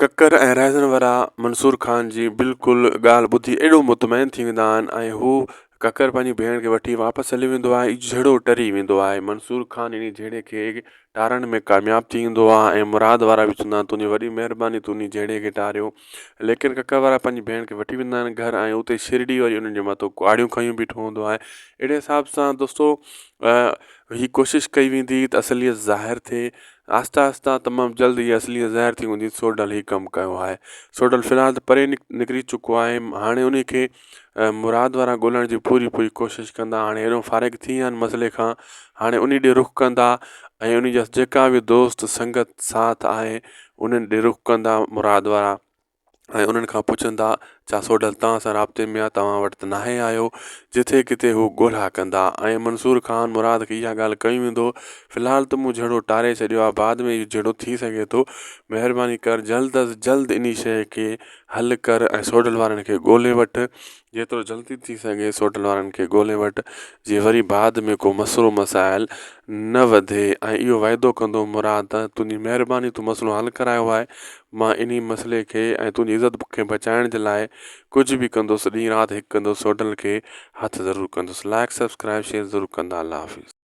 ڪڪر ۽ رهزن وارا منصور خان جي بلڪل ڳالهه ٻڌي ايڏو مطمئن ٿي ويندا آهن ۽ هو ڪڪر پنهنجي ڀيڻ کي وٺي واپس هليو ويندو آهي جهيڙو ٽري ويندو آهي منصور خان انهي جهيڙي کي ٽارڻ ۾ ڪامياب ٿي ويندو آهي ۽ مراد وارا به چوندا آهن تنهنجي وڏي مهرباني تون انهي جهيڙي کي ٽاريو ليڪن ڪڪر وارا پنهنجي ڀيڻ کي وٺي ويندا آهن گهر ۽ اتي شرڙي وري انهن جي مٿو ڪهاڙيون کنيون بيٺو هوندو آهي اهڙي حساب سان دوستو هي ڪوشش ڪئي ويندي ته اصليت ظاهر ٿئي آهستي آهستي تمام جلد اها اصليت ظاهر ٿي ويندي سوڍل هي ڪم ڪيو آهي سوڍل في الحال ته پري نڪري چڪو آهي هاڻي ان کي مراد وارا ڳولڻ جي پوري پوري ڪوشش ڪندا هاڻي اهڙو فارغ ٿي ويا آهن مسئلي کان هاڻي ان ڏي رخ ڪندا ۽ ان جا جيڪا به دوست سنگت ساٿ آهي انهن ڏي رخ ڪندا مراد وارا ۽ انهن کان پڇندا ڇا سوڍل توهان سان رابطي ۾ آ توهان وٽ ته ناهي آيو جٿي ڪٿي هو ڳولا ڪندا ۽ منصور خان مراد کي اها ڳالهه ڪئي ويندو في الحال ته مون جهيڙو ٽاري ڇڏيو آ بعد ۾ اهو جهيڙو ٿي سگهي ٿو مهرباني ڪر جلد از جلد انهي شيء کي حل ڪر ۽ سوڍل وارن کي ڳولي وٺ جيترو جلدي ٿي سگهي سوڍل وارن کي ڳولي وٺ جيئن وري بعد ۾ ڪو مسئلو مسائل نه وڌي ۽ اهو وعدو ڪندو مراد ته تنهنجي مهرباني تون مسئلو حل ڪرايو آهي مان انهي مسئلي کي ۽ تنهنجي عزت کي بچائڻ جي لاء ڪجهه به ڪندس ڏينهن رات هڪ ڪندس سوڍل کي هٿ ضرور ڪندس لائڪ سبسڪرائب شيئر ضرور ڪندا الله حافظ.